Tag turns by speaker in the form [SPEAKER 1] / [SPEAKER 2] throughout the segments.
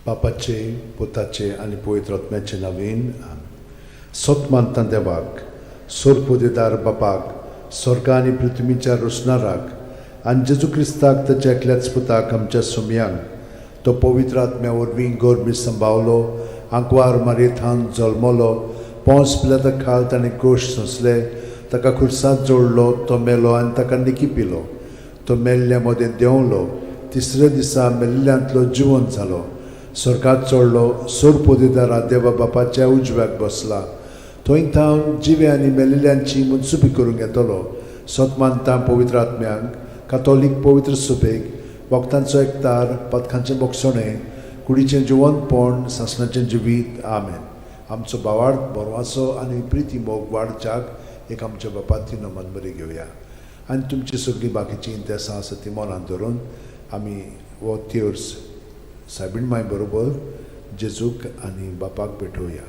[SPEAKER 1] बापाचे, पुताचे आनी पवित्र आत्म्याचे नवीन. सत मानता देवाक, सोरपोदेदार बापाक, स्वर्गा आनी पृथ्वीच्या रोसणाराक, आनी जेजू क्रिस्ताक, ताच्या एकल्याच पुताक, आमच्या सुमयांक, तो पवित्र आत्म्या वरवीं गर्भी संभावलो, आंकवार मारयेथावन जल्मलो, पोंस पिलाता खाल ताणें कोश सोंसले, ताका खुर्सांत जोडलो, तो मेलो आनी ताका निकी पिलो, तो मेल्ल्या मदें देंवलो, तिसऱ्या दिसा मेल्ल्यांतलो जिवंत जालो, स्वर्गात चडलो, सोरपोदेदारा देवा बापाच्या उजव्याक बसला, थंय थावन जिवे आनी मेलिल्ल्यांची मनसुबी करूंक येतलो. सत मानता पवित्र आत्म्यांक, कातोलीक पवित्र सुबेक, वखदांचो एकतार, पदकांचें बोगसणें, कुडीचें जिवंतपण, सासणाचें जिवीत. आमेन. आमचो भावार्थ, बरवासो आनी प्रिती मोग वाडच्याक एक आमच्या बापाती नमन बरी घेवया आनी तुमची सगळीं बाकीचीं इंतेसां आसा ती मनांत धरून आमी हो तेर्स सायबीण माय बरोबर जेजूक आनी बापाक भेटोवया.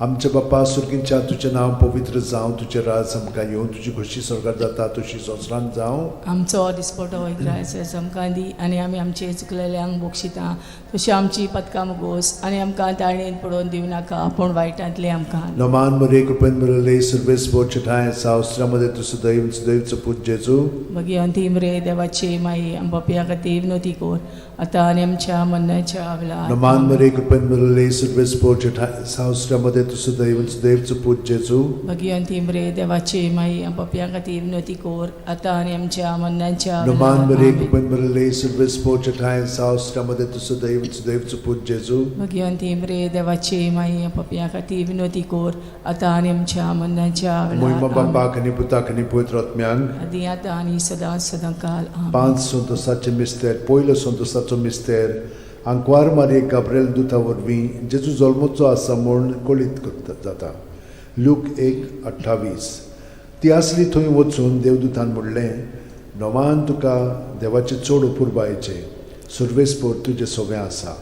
[SPEAKER 1] आमच्या बापा सुर्गींच्या, तुजें नांव पवित्र जावं, तुजें राज आमकां येवं, तुजी खोशी स्वर्गार जाता तशी संवसारांत जावं.
[SPEAKER 2] आमचो दिसपटो ग्रास आमकां दी आनी आमी आमचे चुकलेल्यांक बक्षिता तशी आमची पदकां मुगोस आनी आमकां ताळणेन पडोवन दिवं नाका, पूण वायटांतलें आमकां.
[SPEAKER 1] नमान मरे, कृपेन भरले, सर्वेस्पर ठांय सावस्त्रामध्ये तूं सदैव सदैवचो पूत जेजू.
[SPEAKER 2] भगिवंती मरे देवाची माई, आम पापया खातीर विनवती कर, आतां आनी आमच्या मरणाच्या वेळार.
[SPEAKER 1] नमान मरे, कृपेन भरले, सर्वेस्पर ठांय सावस्त्रामध्ये तूं सदैव सदैवचो पूत जेजू.
[SPEAKER 2] भगिवंती मरे देवाची माई, आम पापया खातीर विनवती कर, आतां आनी आमच्या मरणाच्या
[SPEAKER 1] नमान
[SPEAKER 2] वेळार.
[SPEAKER 1] मरे,
[SPEAKER 2] आमेन.
[SPEAKER 1] कृपेन भरले, सर्वेस्पर ठांय सावस्त्रामध्ये तूं सदैव सदैवचो पूत जेजू.
[SPEAKER 2] भगिवंती मरे देवाची माई, आम पापया खातीर विनवती कर, आतां आनी आमच्या मरणाच्या
[SPEAKER 1] मोहिमा
[SPEAKER 2] वेळार. आमेन.
[SPEAKER 1] बापाक आनी पुताक आनी पवित्र आत्म्यांक.
[SPEAKER 2] आदी आतां आनी सदां सदां काल. आमेन.
[SPEAKER 1] पांच संतोसाचे मिस्तेर. पयलो संतोसाचो मिस्तेर, आंकवार मारयेक गाब्रेल दुता वरवीं जेजू जल्मचो आसा म्हूण कळीत करता जाता. लूक 1:28. ती आसली थंय वचून देवदूतान म्हणलें, नवान तुका देवाचें चड अपुरबायेचें, सर्वेस्पर तुजें सगळें आसा.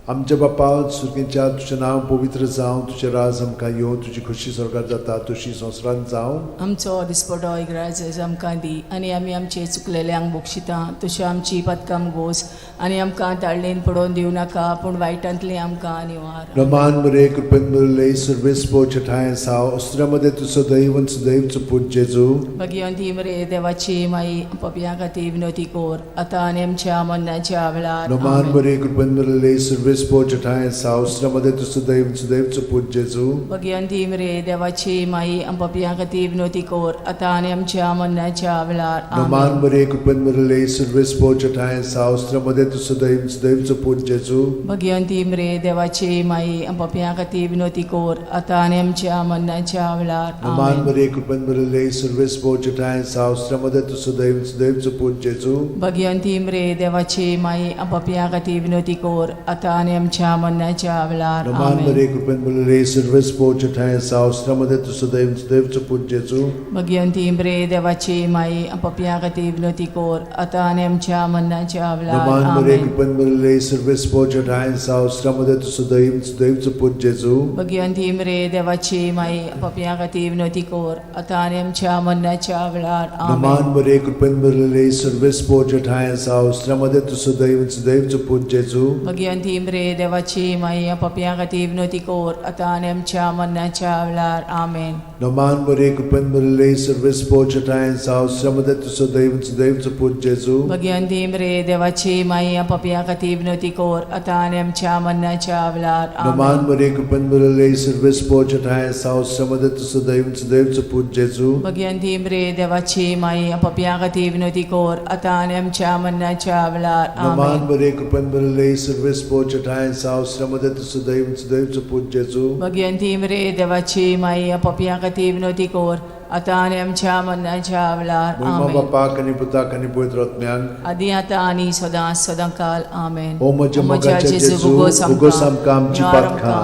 [SPEAKER 1] आमच्या बापा सुर्गेच्या, तुजें नांव पवित्र जावं, तुजें राज आमकां येवं, तुजी खोशी स्वर्गार जाता तशी संवसारांत जावं.
[SPEAKER 2] आमचो दिसपटो इग्राज आमकां दी आनी आमी आमचे चुकलेल्यांक बक्षिता तश्यो आमची पदकां गोस आनी आमकां ताळणेन पडोवन दिवं नाका, पूण वायटांतलें आमकां निवार.
[SPEAKER 1] रमान मरे, कृपेन भरले, सर्वेस्पर ठांय साव अस्त्रामध्ये तूं सदैव सदैवचो पूत जेजू.
[SPEAKER 2] भगिवंती मरे देवाची माई, पपया खातीर विनवती कर, आतां आनी आमच्या मरणाच्या वेळार.
[SPEAKER 1] रमान
[SPEAKER 2] आमेन.
[SPEAKER 1] मरे, कृपेन भरले, सर्वेस्पर ठांय साव अस्त्रामध्ये तूं सदैव सदैवचो पूत जेजू.
[SPEAKER 2] भगिवंती मरे देवाची माई, पपया खातीर विनवती कर, आतां आनी आमच्या मरणाच्या वेळार.
[SPEAKER 1] रमान
[SPEAKER 2] आमेन.
[SPEAKER 1] मरे, कृपेन भरले, सर्वेस्पर ठांय साव अस्त्रामध्ये तूं सदैव सदैवचो पूत जेजू.
[SPEAKER 2] भगिवंती मरे देवाची माई, पपया खातीर विनवती कर, आतां आनी आमच्या मरणाच्या वेळार.
[SPEAKER 1] रमान
[SPEAKER 2] आमेन.
[SPEAKER 1] मरे, कृपेन भरले, सर्वेस्पर ठांय साव अस्त्रामध्ये तूं सदैव सदैवचो पूत जेजू.
[SPEAKER 2] भगिवंती मरे देवाची माई, पपया खातीर विनवती कर, आतां आनी आमच्या मरणाच्या वेळार.
[SPEAKER 1] रमान
[SPEAKER 2] आमेन.
[SPEAKER 1] मरे, कृपेन भरले, सर्वेस्पर ठांय साव अस्त्रामध्ये तूं सदैव सदैवचो पूत जेजू.
[SPEAKER 2] भगिवंती मरे देवाची माई, पपया खातीर विनवती कर, आतां आनी आमच्या मरणाच्या वेळार.
[SPEAKER 1] रमान मरे,
[SPEAKER 2] आमेन.
[SPEAKER 1] कृपेन भरले, सर्वेस्पर ठांय साव अस्त्रामध्ये तूं सदैव सदैवचो पूत जेजू.
[SPEAKER 2] भगिवंती मरे देवाची माई, पपया खातीर विनवती कर, आतां आनी आमच्या मरणाच्या वेळार.
[SPEAKER 1] रमान
[SPEAKER 2] आमेन.
[SPEAKER 1] मरे, कृपेन भरले, सर्वेस्पर ठांय साव अस्त्रामध्ये तूं सदैव सदैवचो पूत जेजू.
[SPEAKER 2] भगिवंती मरे देवाची माई, पपया खातीर विनवती कर, आतां आनी आमच्या मरणाच्या वेळार. आमेन.
[SPEAKER 1] रमान मरे, कृपेन भरले, सर्वेस्पर ठांय साव अस्त्रामध्ये तूं सदैव सदैवचो पूत जेजू.
[SPEAKER 2] भगिवंती मरे देवाची माई, पपया खातीर विनवती कर, आतां आनी आमच्या मरणाच्या वेळार.
[SPEAKER 1] रमान
[SPEAKER 2] आमेन.
[SPEAKER 1] मरे, कृपेन भरले, सर्वेस्पर ठांय साव अस्त्रामध्ये तूं सदैव सदैवचो पूत जेजू.
[SPEAKER 2] भगिवंती मरे देवाची माई, पपया खातीर विनवती कर, आतां आनी आमच्या मरणाच्या वेळार.
[SPEAKER 1] रमान
[SPEAKER 2] आमेन.
[SPEAKER 1] मरे, कृपेन भरले, सर्वेस्पर ठांय साव अस्त्रामध्ये तूं सदैव सदैवचो पूत जेजू.
[SPEAKER 2] भगिवंती मरे देवाची माई, पपया खातीर विनवती कर, आतां आनी आमच्या मरणाच्या वेळार.
[SPEAKER 1] महिमा
[SPEAKER 2] आमेन.
[SPEAKER 1] बापाक आनी पुताक आनी पवित्र आत्म्याक.
[SPEAKER 2] आदी आतां आनी सदां सदां काल. आमेन.
[SPEAKER 1] ओ म्हज्या मोगाच्या जेजू, उगोस आमकां आमची पातकां,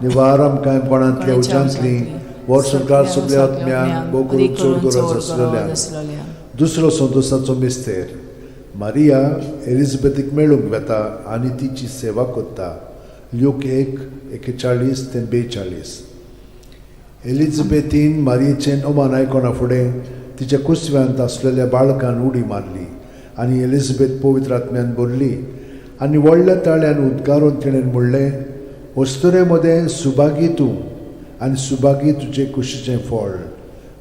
[SPEAKER 1] निवार आमकां कोणांतल्या उज्यांतली, वर्सभर सगल्या आत्म्यांक, भोव करून चड गरज आसलेल्या. दुसरो संतोसाचो मिस्तेर, मारिया एलिझाबेथीक मेळूंक वेता आनी तिची सेवा करता. ल्यूक 1:41 ते 42. एलिझाबेथीन मारियेचें अमान आयकना फुडें तिच्या कुसव्यांत आसलेल्या बाळकान उडी मारली आनी एलिझाबेथ पवित्र आत्म्यान भरली. आनी व्हडल्या ताळ्यान उद्गारून तिणें म्हणलें, अस्तुरे मदें सुभागी तूं आनी सुभागी तुजे कुशीचें फळ.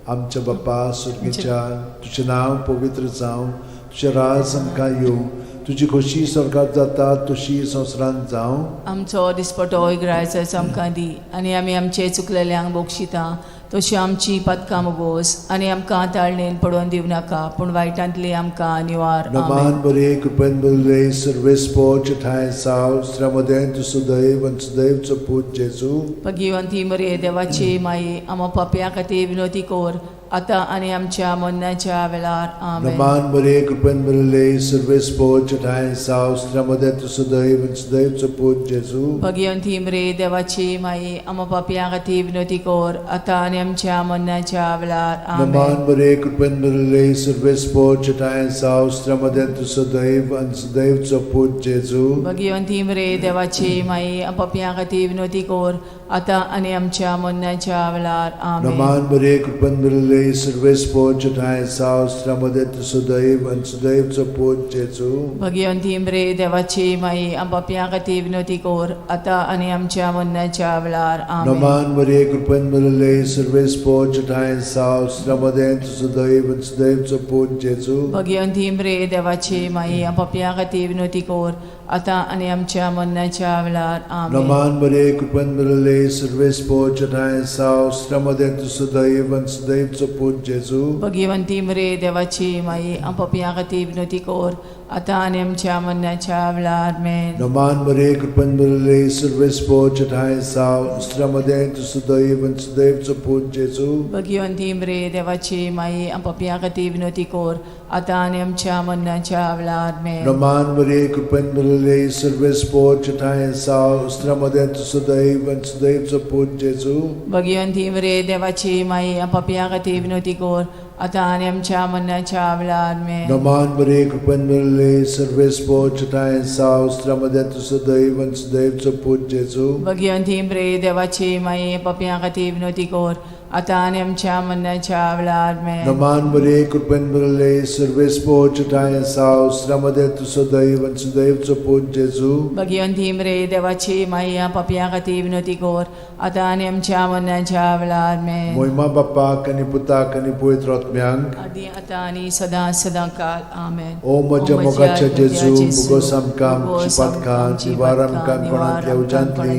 [SPEAKER 1] आमच्या बापा सुर्गीच्या, तुजें नांव पवित्र जावं, तुजें राज आमकां येवं, तुजी खोशी स्वर्गात जाता तशी संवसारांत जावं.
[SPEAKER 2] आमचो दिसपटो इग्रायच आमकां दी आनी आमी आमचे चुकलेल्यांक बक्षिता तशी आमची पातकां मोगोस आनी आमकां ताळणेन पडोवन दिवं नाका पूण वायटांतली आमकां निवार. आमेन.
[SPEAKER 1] नमान बरे कृपेन बरले सर्वेस्पोच ठांय साव श्रमदें तूं सुदैव आनी सुदैवचो पूत जेजू.
[SPEAKER 2] भगिवंती मरे देवाची माई, आमा पापया खातीर विनोती कोर आतां आनी आमच्या मरणाच्या वेळार. आमेन.
[SPEAKER 1] नमान बरे कृपेन बरले सर्वेस्पोच ठांय साव श्रमदें तूं सुदैव आनी सुदैवचो पूत जेजू.
[SPEAKER 2] भगिवंती मरे देवाची माई, आमा पापया खातीर विनोती कोर आतां आनी आमच्या मरणाच्या वेळार. आमेन.
[SPEAKER 1] नमान बरे कृपेन बरले सर्वेस्पोच ठांय साव श्रमदें तूं सुदैव आनी सुदैवचो पूत जेजू.
[SPEAKER 2] भगिवंती मरे देवाची माई, पापया खातीर विनोती कोर आतां आनी आमच्या मरणाच्या वेळार. आमेन.
[SPEAKER 1] नमान बरे कृपेन बरले सर्वेस्पोच ठांय साव श्रमदें तूं सुदैव आनी सुदैवचो पूत जेजू.
[SPEAKER 2] भगिवंती मरे देवाची माई, पापया खातीर विनोती कोर आतां आनी आमच्या मरणाच्या वेळार. आमेन.
[SPEAKER 1] नमान मरिये कृपेन भरिल्ले सर्वेस्पोच ठांय साव श्रमदें तुजो दैव आनी सुदैवचो पूत जेजू.
[SPEAKER 2] भगिवंती मरे देवाची माई, पापया खातीर विनोती कोर आतां आनी आमच्या मरणाच्या वेळार. आमेन.
[SPEAKER 1] नमान मरिये कृपेन भरिल्ले सर्वेस्पोच ठांय साव श्रमदें तुजो दैव आनी सुदैवचो पूत जेजू.
[SPEAKER 2] भगिवंती मरे देवाची माई, पापया खातीर विनोती कोर आतां आनी आमच्या मरणाच्या वेळार. आमेन.
[SPEAKER 1] नमान मरिये कृपेन भरिल्ले सर्वेस्पोच ठांय साव श्रमदें तुजो दैव आनी सुदैवचो पूत जेजू.
[SPEAKER 2] भगिवंती मरे देवाची माई, पापया खातीर विनोती कोर आतां आनी आमच्या मरणाच्या वेळार. आमेन.
[SPEAKER 1] नमान मरिये कृपेन भरिल्ले सर्वेस्पोच ठांय साव श्रमदें तुजो दैव आनी सुदैवचो पूत जेजू.
[SPEAKER 2] भगिवंती मरे देवाची माई, पापया खातीर विनोती कोर आतां आनी आमच्या मरणाच्या वेळार. आमेन.
[SPEAKER 1] नमान मरिये कृपेन भरिल्ले सर्वेस्पोच ठांय साव श्रमदें तुजो दैव आनी सुदैवचो पूत जेजू.
[SPEAKER 2] भगिवंती मरे देवाची माई, पापया खातीर विनोती कोर आतां आनी आमच्या मरणाच्या वेळार. आमेन.
[SPEAKER 1] नमान मरिये कृपेन भरिल्ले सर्वेस्पोच ठांय साव श्रमदें तुजो दैव आनी सुदैवचो पूत जेजू.
[SPEAKER 2] भगिवंती मरे देवाची माई, पापया खातीर विनोती कोर आतां आनी आमच्या मरणाच्या वेळार. आमेन.
[SPEAKER 1] मोहिमा बाप्पाक आनी पुताक आनी पवित्र आत्म्यांक,
[SPEAKER 2] आदी आतां आनी सदां सदां काल. आमेन.
[SPEAKER 1] ओ म्हज्या मोगाच्या जेजू, मुगोस आमकां आमची पातकां निवार आमकां कोणांतल्या उज्यांतली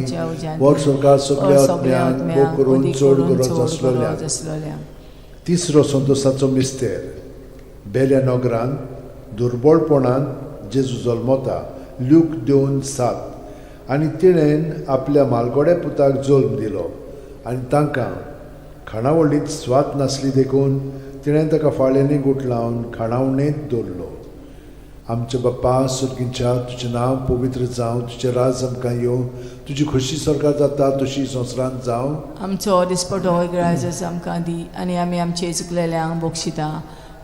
[SPEAKER 1] वर सरकार सगल्या आत्म्यांक भोग करून चड गरज आसलेल्या. तिसरो संतोसाचो मिस्तेर. बेल्या नगरांत दुर्बळपणान जेजू जल्मता. ल्यूक 2:7. आनी तिणेन आपल्या मालगोड्या पुताक जल्म दिलो आनी तांकां खाणावळींत स्वाद नासली देखून तिणें ताका फाळ्यांनी गुठलावन खाणावणेंत दवरलो. आमच्या बाप्पा सुर्गींच्या, तुजें नांव पवित्र जावं, तुजें राज आमकां येवं, तुजी खोशी स्वर्गात जाता तशी संवसारांत जावं.
[SPEAKER 2] आमचो दिसपटो इग्रायजस आमकां दी आनी आमी आमचे चुकलेल्यांक बक्षिता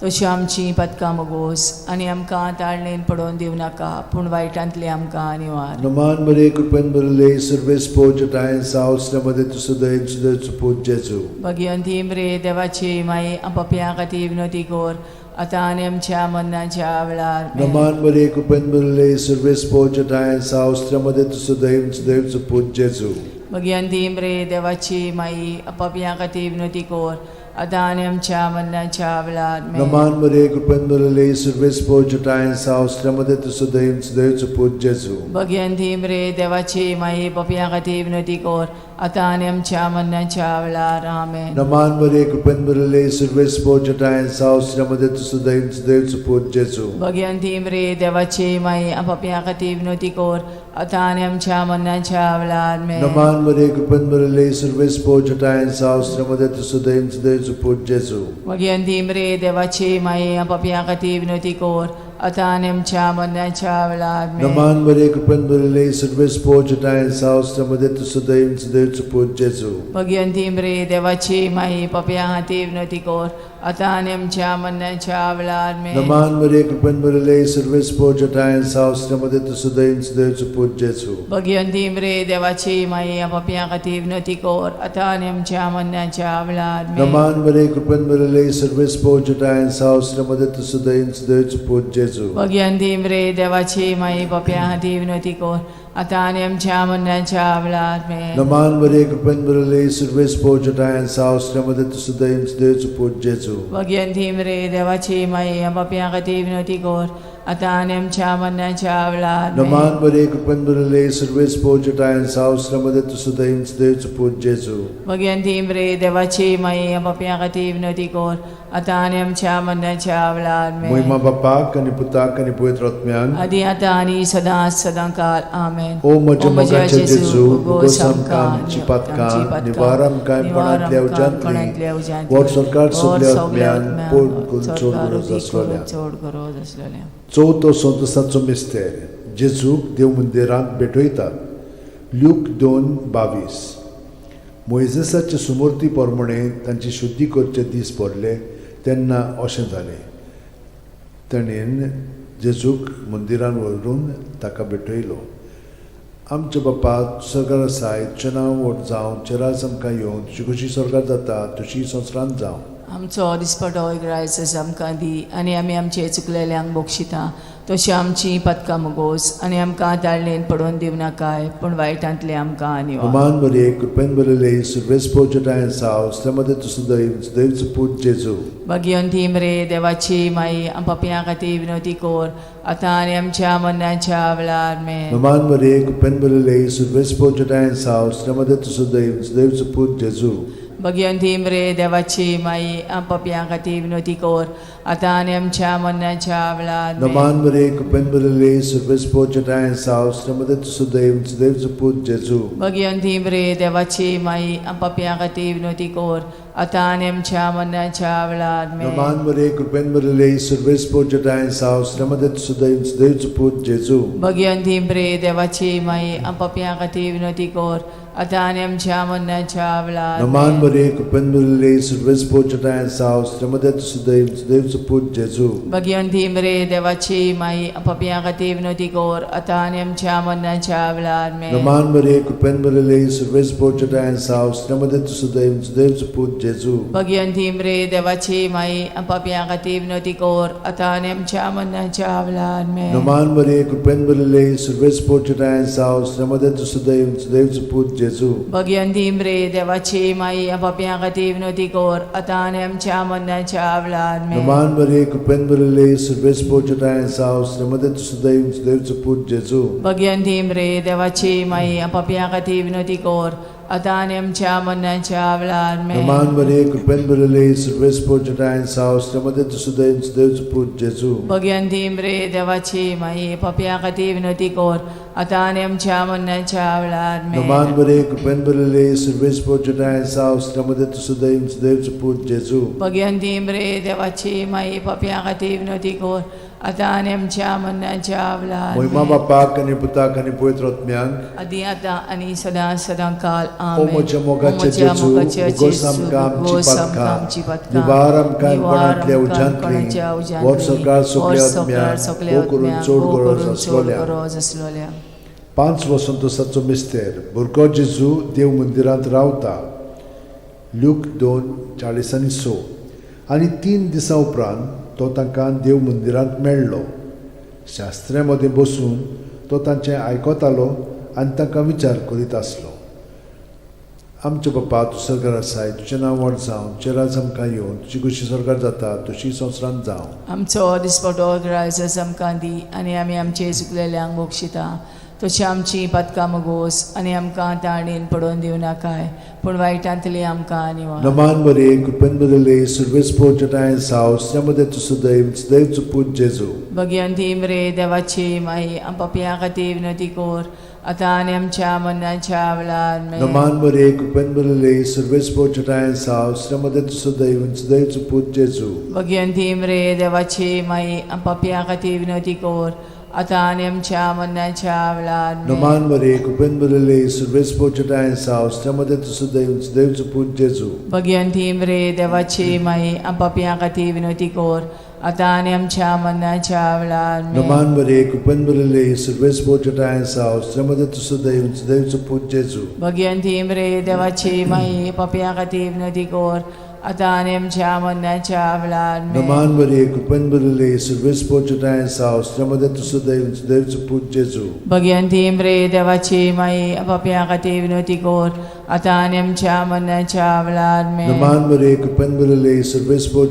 [SPEAKER 2] तशी आमची पदकां मोगोस आनी आमकां ताळणेन पडोवन दिवं नाका पूण वायटांतली आमकां निवार.
[SPEAKER 1] नमान मरे कृपेन भरिल्ले सर्वेस्पोज ठांय सावसल्यामध्ये तूं सदैव सदैव पूत जेजू.
[SPEAKER 2] भगिवंती मरे देवाची माई, पापयां खातीर विनोती कोर आतां आनी आमच्या मरणाच्या वेळार. आमेन.
[SPEAKER 1] नमान मरे कृपेन भरिल्ले सर्वेस्पोज ठांय सावसल्यामध्ये तूं सदैव सदैव पूत जेजू.
[SPEAKER 2] भगिवंती मरे देवाची माई, पापयां खातीर विनोती कोर आतां आनी आमच्या मरणाच्या वेळार. आमेन.
[SPEAKER 1] नमान मरे कृपेन भरिल्ले सर्वेस्पोज ठांय सावसल्यामध्ये तूं सदैव सदैव पूत जेजू.
[SPEAKER 2] भगिवंती मरे देवाची माई, पापयां खातीर विनोती कोर आतां आनी आमच्या मरणाच्या वेळार. आमेन.
[SPEAKER 1] नमान मरे कृपेन भरिल्ले सर्वेस्पोज ठांय सावसल्यामध्ये तूं सदैव सदैव पूत जेजू.
[SPEAKER 2] भगिवंती मरे देवाची माई, पापयां खातीर विनोती कोर आतां आनी आमच्या मरणाच्या वेळार. आमेन.
[SPEAKER 1] नमान मरे कृपेन भरिल्ले सर्वेस्पोज ठांय सावसल्यामध्ये तूं सदैव सदैव पूत जेजू.
[SPEAKER 2] भगिवंती मरे देवाची माई, पापयां खातीर विनोती कोर आतां आनी आमच्या मरणाच्या वेळार. आमेन.
[SPEAKER 1] नमान मरे कृपेन भरिल्ले सर्वेस्पोज ठांय सावसल्यामध्ये तूं सदैव सदैव पूत जेजू.
[SPEAKER 2] भगिवंती मरे देवाची माई, पापयां खातीर विनोती कोर आतां आनी आमच्या मरणाच्या वेळार आमेन.
[SPEAKER 1] नमान मरिये, कृपेन भरिल्ले, सर्वेस्पोर जटायन साव, श्रीमते तुसुदयन सुदैवचो पूत जेजू.
[SPEAKER 2] भगिवंती मरे देवाची माई, पापयां खातीर विनवती कर आतां आनी आमच्या मरणाच्या वेळार आमेन.
[SPEAKER 1] नमान मरिये, कृपेन भरिल्ले, सर्वेस्पोर जटायन साव, श्रीमते तुसुदयन सुदैवचो पूत जेजू.
[SPEAKER 2] भगिवंती मरे देवाची माई, पापयां खातीर विनवती कर आतां आनी आमच्या मरणाच्या वेळार आमेन.
[SPEAKER 1] नमान मरिये, कृपेन भरिल्ले, सर्वेस्पोर जटायन साव, श्रीमते तुसुदयन सुदैवचो पूत जेजू.
[SPEAKER 2] भगिवंती मरे देवाची माई, पापयां खातीर विनवती कर आतां आनी आमच्या मरणाच्या वेळार आमेन.
[SPEAKER 1] नमान मरिये, कृपेन भरिल्ले, सर्वेस्पोर जटायन साव, श्रीमते तुसुदयन सुदैवचो पूत जेजू.
[SPEAKER 2] भगिवंती मरे देवाची माई, पापयां खातीर विनवती कर आतां आनी आमच्या मरणाच्या वेळार आमेन.
[SPEAKER 1] मोहिमा बापाक आनी पुताक आनी पवित्र आत्म्यान,
[SPEAKER 2] आदी आतां आनी सदांच सदां काल आमेन.
[SPEAKER 1] ओ म्हज्या मोगाचे जेजू, भोगोस आमकां आमची पातकां, निवार आमकां कोणांतल्या उज्यांतली, वर सरकार सगल्या आत्म्यान पोट करून चड गरज आसलेल्या.
[SPEAKER 2] चड गरज आसलेल्या.
[SPEAKER 1] चवथो संतोसाचो मिस्तेर, जेजूक देव मंदिरांत भेटयतात. ल्यूक 2:22. मोयजेसाचे सुमूर्ती प्रमाणे तांची शुद्धी करचे दीस पडले तेन्ना अशें जालें, ताणें जेजूक मंदिरान व्हरून ताका भेटयलो. आमच्या बापा सरकार आसाय, तुजें नांव व्हड जावं, तुजें राज आमकां येवं, तुजी खोशी स्वर्गार जाता तशी संवसारांत जावं.
[SPEAKER 2] आमचो दिसपटो ग्रायस आमकां दी आनी आमी आमचे चुकलेल्यांक बक्षिता तशी आमची पदकां मुगोस आनी आमकां ताळणेन पडोवन दिवं नाकाय, पूण वायटांतले आमकां निवार.
[SPEAKER 1] नमान मरिये, कृपेन भरिल्ले, सर्वेस्पोर जटायन साव, श्रीमते तुसुदैव सुदैवचो पूत जेजू.
[SPEAKER 2] भगिवंती मरे देवाची माई, पापयां खातीर विनवती कर आतां आनी आमच्या मरणाच्या वेळार आमेन.
[SPEAKER 1] नमान मरिये, कृपेन भरिल्ले, सर्वेस्पोर जटायन साव, श्रीमते तुसुदैव सुदैवचो पूत जेजू.
[SPEAKER 2] भगिवंती मरे देवाची माई, पापयां खातीर विनवती कर आतां आनी आमच्या मरणाच्या वेळार आमेन.
[SPEAKER 1] नमान मरिये, कृपेन भरिल्ले, सर्वेस्पोर जटायन साव, श्रीमते तुसुदैव सुदैवचो पूत जेजू.
[SPEAKER 2] भगिवंती मरे देवाची माई, पापयां खातीर विनवती कर आतां आनी आमच्या मरणाच्या वेळार आमेन.
[SPEAKER 1] नमान मरिये, कृपेन भरिल्ले, सर्वेस्पोर जटायन साव, श्रीमते तुसुदैव सुदैवचो पूत जेजू.
[SPEAKER 2] भगिवंती मरे देवाची माई, पापयां खातीर विनवती कर आतां आनी आमच्या मरणाच्या वेळार
[SPEAKER 1] नमान
[SPEAKER 2] आमेन.
[SPEAKER 1] मरिये, कृपेन भरिल्ले, सर्वेस्पोर जटायन साव, श्रीमते तुसुदैव सुदैवचो पूत जेजू.
[SPEAKER 2] भगिवंती मरे देवाची माई, पापयां खातीर विनवती कर आतां आनी आमच्या मरणाच्या वेळार आमेन.
[SPEAKER 1] नमान मरिये, कृपेन भरिल्ले, सर्वेस्पोर जटायन साव, श्रीमते तुसुदैव सुदैवचो पूत जेजू.
[SPEAKER 2] भगिवंती मरे देवाची माई, पापयां खातीर विनवती कर आतां आनी आमच्या मरणाच्या वेळार आमेन.
[SPEAKER 1] नमान मरिये, कृपेन भरिल्ले, सर्वेस्पोर जटायन साव, श्रीमते तुसुदैव सुदैवचो पूत जेजू.
[SPEAKER 2] भगिवंती मरे देवाची माई, पापयां खातीर विनवती कर आतां आनी आमच्या मरणाच्या वेळार आमेन.
[SPEAKER 1] नमान मरिये, कृपेन भरिल्ले, सर्वेस्पोर जटायन साव, श्रीमते तुसुदैव सुदैवचो पूत जेजू.
[SPEAKER 2] भगिवंती मरे देवाची माई, पापयां खातीर विनवती कर आतां आनी आमच्या मरणाच्या वेळार आमेन.
[SPEAKER 1] नमान मरिये, कृपेन भरिल्ले, सर्वेस्पोर जटायन साव, श्रीमते तुसुदैव सुदैवचो पूत जेजू.
[SPEAKER 2] भगिवंती मरे देवाची माई, पापयां खातीर विनवती कर आतां आनी आमच्या मरणाच्या वेळार आमेन.
[SPEAKER 1] नमान मरिये, कृपेन भरिल्ले, सर्वेस्पोर जटायन साव, श्रीमते तुसुदैव सुदैवचो पूत जेजू.
[SPEAKER 2] भगिवंती मरे देवाची माई, पापयां खातीर विनवती कर आतां आनी आमच्या मरणाच्या वेळार
[SPEAKER 1] मोहिमा
[SPEAKER 2] आमेन.
[SPEAKER 1] बापाक आनी पुताक आनी पवित्र आत्म्याक,
[SPEAKER 2] आदी आतां आनी सदां सदां काल
[SPEAKER 1] ओ
[SPEAKER 2] आमेन.
[SPEAKER 1] म्हज्या मोगाचे
[SPEAKER 2] ओ म्हज्या
[SPEAKER 1] जेजू,
[SPEAKER 2] मोगाचे
[SPEAKER 1] भोगोस
[SPEAKER 2] जेजू,
[SPEAKER 1] आमकां आमची
[SPEAKER 2] भोगोस आमकां
[SPEAKER 1] पातकां,
[SPEAKER 2] आमची पातकां,
[SPEAKER 1] निवार आमकां
[SPEAKER 2] निवार
[SPEAKER 1] कोणांतल्या
[SPEAKER 2] आमकां
[SPEAKER 1] उज्यांतली,
[SPEAKER 2] कोणाच्या उज्यांतली,
[SPEAKER 1] वर सरकार सगल्या
[SPEAKER 2] वर सरकार
[SPEAKER 1] आत्म्याक,
[SPEAKER 2] सगल्या
[SPEAKER 1] भोव करून
[SPEAKER 2] आत्म्याक,
[SPEAKER 1] चड
[SPEAKER 2] भोव
[SPEAKER 1] गरज
[SPEAKER 2] करून चड
[SPEAKER 1] आसलोल्या.
[SPEAKER 2] गरज आसलोल्या.
[SPEAKER 1] 5 वसंतोसाचो मिस्तेर, भुरगो जेजू देव मंदिरांत रावता. ल्यूक 2:46. आनी 3 दिसां उपरांत तो तांकां देव मंदिरांत मेळ्ळो. शास्त्र्यां मदें बसून तो तांचें आयकतालो आनी तांकां विचार करीत आसलो. आमच्या बापा, तूं सरकार आसाय, तुजें नांव व्हड जावं, तुजें राज आमकां येवं, तुजी खोशी सरकार जाता तशी संवसारांत जावं.
[SPEAKER 2] आमचो दिसपटो ग्रायस आमकां दी आनी आमी आमचे चुकलेल्यांक बक्षिता तशी आमची पातकां मुगोस आनी आमकां ताणेन पडोवन दिवं नाकाय, पूण वायटांतली आमकां निवार.
[SPEAKER 1] नमान मरिये, कृपेन भरिल्ले, सर्वेस्पोर जटायन साव, श्रीमते तुसुदैव सुदैवचो पूत जेजू.
[SPEAKER 2] भगिवंती मरे देवाची माई, पापयां खातीर विनवती कर आतां आनी आमच्या मरणाच्या वेळार आमेन.
[SPEAKER 1] नमान मरिये, कृपेन भरिल्ले, सर्वेस्पोर जटायन साव, श्रीमते तुसुदैव सुदैवचो पूत जेजू.
[SPEAKER 2] भगिवंती मरे देवाची माई, पापयां खातीर विनवती कर आतां आनी आमच्या मरणाच्या वेळार आमेन.
[SPEAKER 1] नमान मरे कृपेन भरिल्ले सर्वेस्पोर साव मध्ये तुझं दैव देवचो पूत जेजू.
[SPEAKER 2] भगिवंती मरे देवाची माई, आम पापयां खातीर विनवती कर, आतां आनी आमच्या मरणाच्या वेळार आमेन.
[SPEAKER 1] नमान मरे कृपेन भरिल्ले सर्वेस्पोर साव मध्ये तुझं दैव देवचो पूत जेजू.
[SPEAKER 2] भगिवंती मरे देवाची माई, पापयां खातीर विनवती कर, आतां आनी आमच्या मरणाच्या वेळार आमेन.
[SPEAKER 1] नमान मरे कृपेन भरिल्ले सर्वेस्पोर साव मध्ये तुझं दैव देवचो पूत जेजू.
[SPEAKER 2] भगिवंती मरे देवाची माई, पापयां खातीर विनवती कर, आतां आनी आमच्या मरणाच्या वेळार आमेन.
[SPEAKER 1] नमान मरे कृपेन भरिल्ले सर्वेस्पोर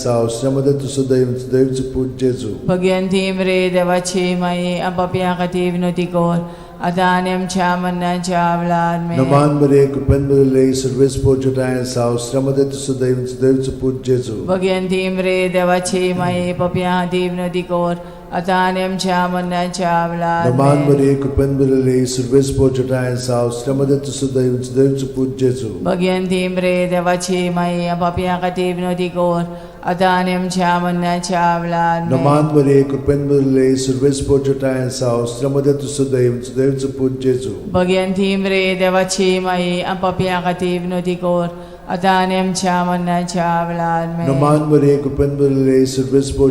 [SPEAKER 1] साव मध्ये तुझं दैव देवचो पूत जेजू.
[SPEAKER 2] भगिवंती मरे देवाची माई, पापयां खातीर विनवती कर, आतां आनी आमच्या मरणाच्या वेळार आमेन.
[SPEAKER 1] नमान मरे कृपेन भरिल्ले सर्वेस्पोर साव मध्ये तुझं दैव देवचो पूत जेजू.
[SPEAKER 2] भगिवंती मरे देवाची माई, पापयां खातीर विनवती कर, आतां आनी आमच्या मरणाच्या वेळार
[SPEAKER 1] नमान
[SPEAKER 2] आमेन.
[SPEAKER 1] मरे कृपेन भरिल्ले सर्वेस्पोर साव मध्ये तुझं दैव देवचो पूत जेजू.
[SPEAKER 2] भगिवंती मरे देवाची माई, पापयां खातीर विनवती कर, आतां आनी आमच्या मरणाच्या वेळार आमेन.
[SPEAKER 1] नमान मरे कृपेन भरिल्ले सर्वेस्पोर साव मध्ये तुझं दैव देवचो पूत जेजू.
[SPEAKER 2] भगिवंती मरे देवाची माई, पापयां खातीर विनवती कर, आतां आनी आमच्या मरणाच्या वेळार आमेन.
[SPEAKER 1] नमान मरे कृपेन भरिल्ले सर्वेस्पोर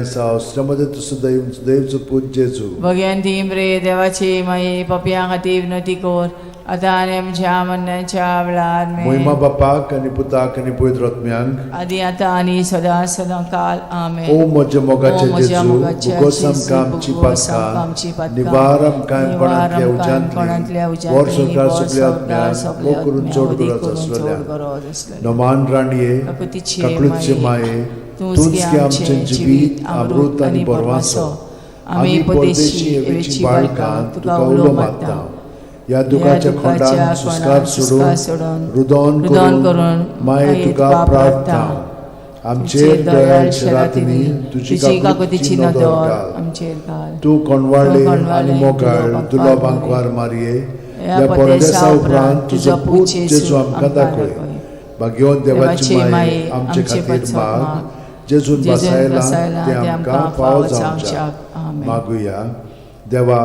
[SPEAKER 1] साव मध्ये तुझं दैव देवचो पूत जेजू.
[SPEAKER 2] भगिवंती मरे देवाची माई, पापयां खातीर विनवती कर, आतां आनी आमच्या मरणाच्या वेळार आमेन.
[SPEAKER 1] मोहिमा बापाक आनी पुताक आनी पवित्र आत्म्यांक,
[SPEAKER 2] आदी आतां आनी सदां सदां काल आमेन.
[SPEAKER 1] ओ म्हज्या मोगाचे
[SPEAKER 2] ओ म्हज्या
[SPEAKER 1] जेजू,
[SPEAKER 2] मोगाचे
[SPEAKER 1] भुगोस
[SPEAKER 2] जेजू,
[SPEAKER 1] आमकां आमची
[SPEAKER 2] भुगोस आमकां आमची
[SPEAKER 1] पातकां,
[SPEAKER 2] पातकां,
[SPEAKER 1] निवार आमकां कोणांतल्या
[SPEAKER 2] निवार आमकां कोणांतल्या
[SPEAKER 1] उज्यांतली, वर
[SPEAKER 2] उज्यांतली,
[SPEAKER 1] संवसार
[SPEAKER 2] वर
[SPEAKER 1] सगल्या
[SPEAKER 2] संवसार
[SPEAKER 1] आत्म्यांक,
[SPEAKER 2] सगल्या
[SPEAKER 1] मोग करून
[SPEAKER 2] आत्म्यांक,
[SPEAKER 1] चड
[SPEAKER 2] वदी
[SPEAKER 1] गरज
[SPEAKER 2] करून चड
[SPEAKER 1] आसलेल्या.
[SPEAKER 2] गरज आसलेल्या.
[SPEAKER 1] नमान राणये,
[SPEAKER 2] काकुतीचे
[SPEAKER 1] काकळूतचे
[SPEAKER 2] माये,
[SPEAKER 1] माये,
[SPEAKER 2] तूंच
[SPEAKER 1] तूंच
[SPEAKER 2] गे
[SPEAKER 1] गे आमचें जिवीत अमृत आनी बरवासो. आमी परदेशी हेवेची बाळकां तुका उलो मारता. ह्या दुखाच्या खोंडान सुस्कार सोडून रुदोन करून माये तुका प्रार्थना. आमचेर दयाळ शरातींनी तुजी काकुतीची नदर घाल.
[SPEAKER 2] आमचेर घाल.
[SPEAKER 1] तूं कोणवाळे आनी मोगाळ दुलो बांकवार मारये, ह्या परदेसा उपरांत तुजो पूत जेजू आमकां दाखय. भाग्यवंत देवाची माये आमचे खातीर माग, जेजून बसायला ते आमकां फावो जावच्याक. मागुया. देवा,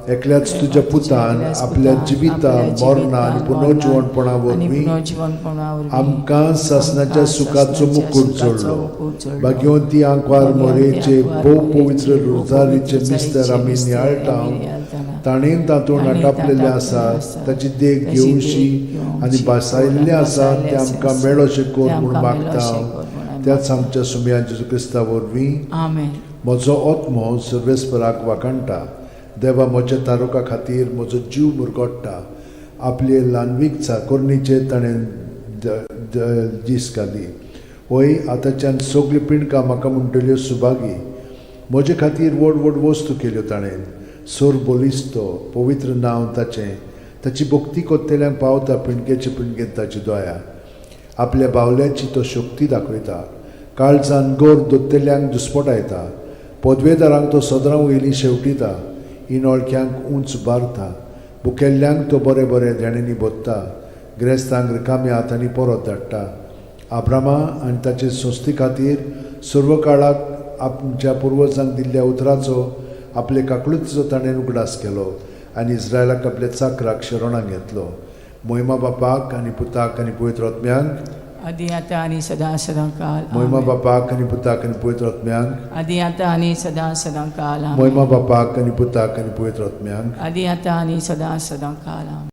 [SPEAKER 1] एकल्याच तुज्या पुतान आपल्या जिविता मरणा आनी पुनर्जिवणपणा वरवीं आमकां सासणाच्या सुखाचो मुकूट जोडलो. भाग्यवंती आंकवार मोरेचे भोव पवित्र रोजारीचे मिस्तर आमी नियाळटा, ताणें तातूंत आटापलेलें आसा ताची देख घेवशी आनी भासायल्लें आसा तें आमकां मेळोशें कर म्हूण मागता, त्याच आमच्या सुमया जेजू क्रिस्ता वरवीं.
[SPEAKER 2] आमेन.
[SPEAKER 1] म्हजो आत्मो सर्वेस्पराक वाखाणटा. देवा म्हज्या तारुका खातीर म्हजो जीव मुरगोट्टा. आपले ल्हानवीक चाकोरणीचेर ताणें दीस घाली. वय आतांच्यान सगळ्यो पिंडकां म्हाका म्हणटल्यो सुभागी. म्हजे खातीर व्हड व्हड वस्तू केल्यो ताणें. सोर बलिस्तो पवित्र नांव ताचें. ताची भक्ती कोत्तेल्यांक पावता पिंडकेचे पिंडकेन ताची दया. आपल्या बावल्याची तो शक्ती दाखयता. काळजान गोर दोत्तेल्यांक दुस्पटायता. पदवेदारांक तो सदरां वयली शेवटिता. इनोळख्यांक उंच बारता. बुकेल्ल्यांक तो बरें बरें देण्यांनी भोत्ता. ग्रेस्तांक रिकाम्या हातांनी परत धाडटा. आब्रामा आनी ताचे संस्थे खातीर सर्व काळाक आमच्या पुर्वजांक दिल्ल्या उतराचो आपले काकळुतीचो ताणें उगडास केलो आनी इस्रायलाक आपल्या चाकराक शरणाक घेतलो. मोहिमा बापाक आनी पुताक आनी पवित्र आत्म्यांक,
[SPEAKER 2] आदी आतां आनी सदां सदां काल.
[SPEAKER 1] मोहिमा
[SPEAKER 2] आमेन.
[SPEAKER 1] बापाक आनी पुताक आनी पवित्र आत्म्यांक,
[SPEAKER 2] आदी आतां आनी सदां सदां काल. आमेन.
[SPEAKER 1] मोहिमा बापाक आनी पुताक आनी पवित्र आत्म्यांक,
[SPEAKER 2] आदी आतां आनी सदां सदां काल. आमेन.